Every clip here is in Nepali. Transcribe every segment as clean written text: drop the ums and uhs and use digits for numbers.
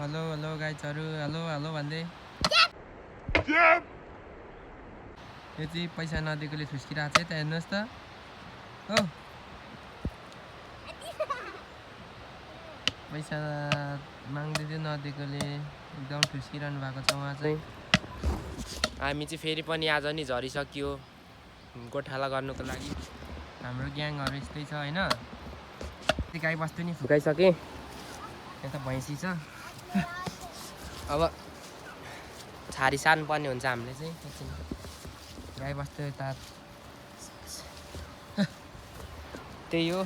हेलो हेलो गाइजहरू हेलो हेलो भन्दै यो चाहिँ पैसा नदिएकोले ठुस्किरहेको छ है त हेर्नुहोस् त हो पैसा माग्दै थियो नदिएकोले एकदम ठुस्किरहनु भएको छ उहाँ चाहिँ हामी चाहिँ फेरि पनि आज नि झरिसक्यो गोठाला गर्नुको लागि हाम्रो ग्याङहरू यस्तै छ हैन गाई बस्तु नि फुकाइसके यता भैँसी छ अब छारी सार्नु पर्ने हुन्छ हामीले चाहिँ एकछिन गाई बस्तु यता त्यही हो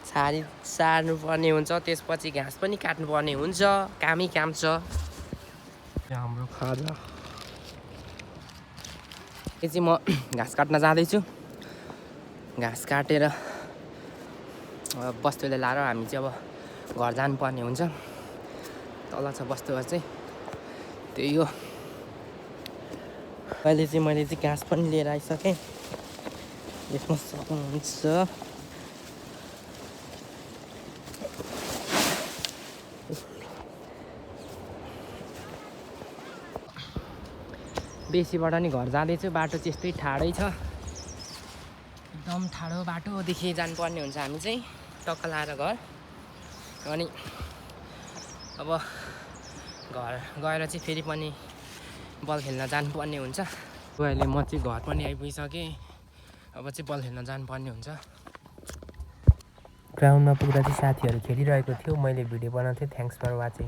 छारी सार्नु पर्ने हुन्छ त्यसपछि घाँस पनि काट्नु पर्ने हुन्छ कामै काम छ हाम्रो खाजा यो चाहिँ म घाँस काट्न जाँदैछु घाँस काटेर बस्तुले लाएर हामी चाहिँ अब घर जानुपर्ने हुन्छ तल छ बस्तुहरू चाहिँ त्यही हो अहिले चाहिँ मैले चाहिँ घाँस पनि लिएर आइसकेँ देख्न सक्नुहुन्छ बेसीबाट नि घर जाँदैछु बाटो चाहिँ यस्तै ठाडै छ एकदम ठाडो बाटोदेखि जानुपर्ने हुन्छ हामी चाहिँ टक्क लाएर घर अनि अब घर गएर चाहिँ फेरि पनि बल खेल्न जानुपर्ने हुन्छ अहिले म चाहिँ घर पनि आइपुगिसकेँ अब चाहिँ बल खेल्न जानुपर्ने हुन्छ ग्राउन्डमा पुग्दा चाहिँ साथीहरू खेलिरहेको थियो मैले भिडियो बनाउँथेँ थ्याङ्क्स फर वाचिङ